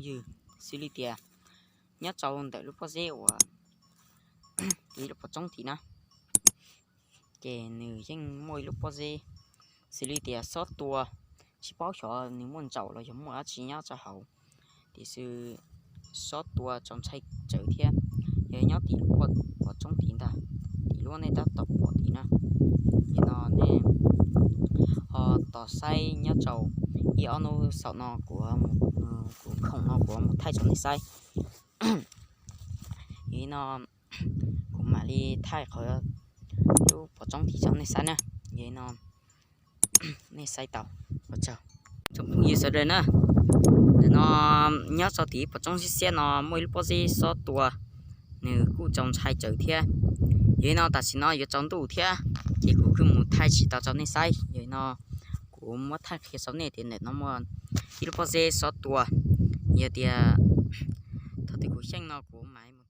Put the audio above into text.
Xws li tias nyob rau ntawm lub pob zeb uas tiv lub pov roob tid na, ces nws yeej muaj ib lub pob zeb xws li tias xob tua, tsis paub xyov nws muaj ntsaum los yog muaj dab tsi nyob rau hauv, tiam sis xob tua txaus ntshai tsawv thiab. Yog nyob tim lub pov roob tid ntag, tim lub nej tab tom pom tid na. Yog no nej ho tos saib nyob rau ib ob hnub saum no kuv, kuv khoom no kuv mus thaij rau nej saib. Yog li no kuv mam li thaij qhov lub pov roob tid rau nej saib na. Yog li no nej saib tau, ua tsaug. Tsoom phooj ywg sawv daws na, ntawm no nyob rau tim pov roob xiab xiab no muaj ib lub pob zeb xob tua, nws kuj txaus ntshai tsawv thiab. Yog li no tam sim no yuav tsaus ntuj thiab, ces kuv kuj mus thaij tsis tau rau nej saib. Yog li no kuv muab thaij qhia rau nej tias ntawm no muaj ib lub pob zeb xob tua. Yog tias thaum twg kuv xyeej no kuv mam